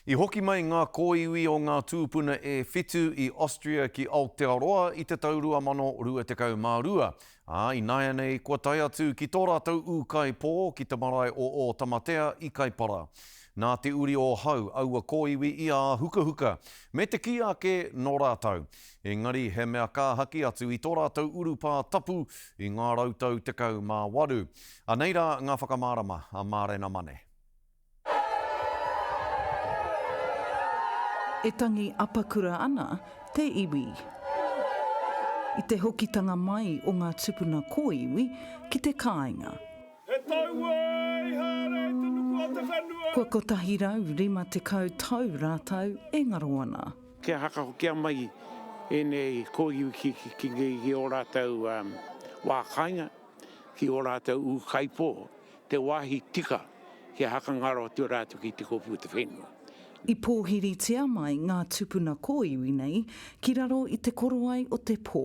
I hoki mai ngā kōiwi o ngā tūpuna e whitu i Austria ki Aotearoa i te tau 2022, ā, ināianei kua tae atu ki tō rātou ūkaipō ki te marae o Ōtamatea i Kaipara. Nā Te Uri o Hau aua kōiwi i āhukahuka, me te kī ake nō rātou. Engari he mea kāhaki atu i tō rātou urupā tapu i ngā rautau 18. Anei rā ngā whakamārama a Mārena Mane. E tangi apakura ana te iwi. I te hokitanga mai o ngā tupuna kōiwi ki te kāinga. He taua i haere i te nuku o te whenua. Kua 150 tau rātou e ngaro ana. Kia hakahokia mai ēnei kōiwi ki ō rātou wā kāinga, ki ō rātou ūkaipō, te wāhi tika kia hakangaro atu rātou ki te kōpū o te whenua. I pōhiritia mai ngā tupuna kōiwi nei ki raro i te korowai o te pō,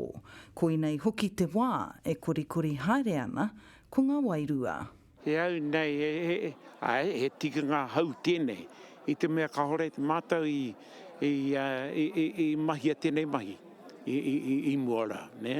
koinei hoki te wā e korikori haere ana ko ngā wairua. He au nei, he, āe, he tikanga hou tēnei, i te mea kāore mātou i, i, i, i mahia tēnei mahi i, i, i mua rā, nē.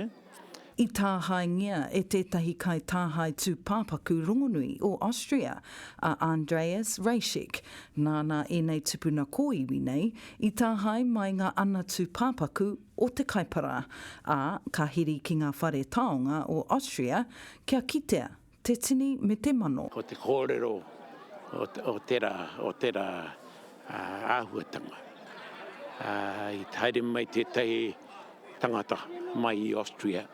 I tāhaengia e tētahi kaitāhae tūpāpaku rongonui o Austria, a Andreas Reischek, nāna ēnei tupuna kōiwi nei i tāhae mai ngā ana tūpāpaku o te Kaipara, ā, ka heri ki ngā whare taonga o Austria kia kitea te tini me te mano. Ko te kōrero o tērā, o tērā āhuatanga, i haere mai tētahi tangata mai i Austria,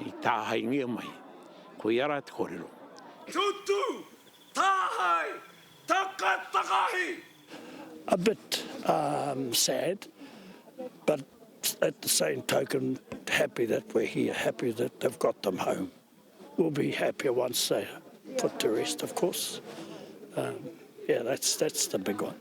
i tāhaengia mai. Koia rā te kōrero. Tutu! Tāhae! Takatakahi! A bit sad, but at the same token happy that we're here, happy that they've got them home. We'll be happier once they're put to rest, of course. Um, yeah, that's, that's the big one.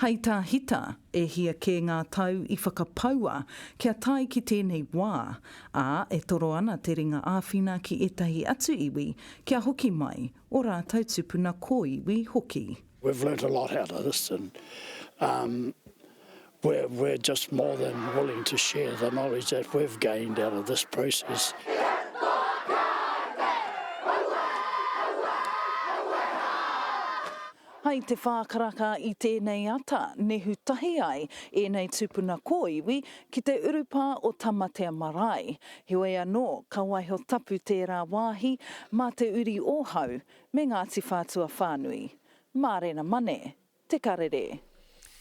Hei tā Hita, e hia kē ngā tau i whakapaua kia tae ki tēnei wā, ā, e toro ana te ringa āwhina ki ētahi atu iwi kia hoki mai ō rātou tupuna kōiwi hoki. We've learnt a lot out of this and um, we're, we're just more than willing to share the knowledge that we've gained out of this process. Hai te whākaraka i tēnei ata, nehu tahi ai ēnei tūpuna kōiwi ki te urupā o Tamatea Marae. Heoi anō, ka waiho tapu tērā wāhi mā te uri o Hau me Ngāti Whātua whānui. Mārena Mane, Te Karere.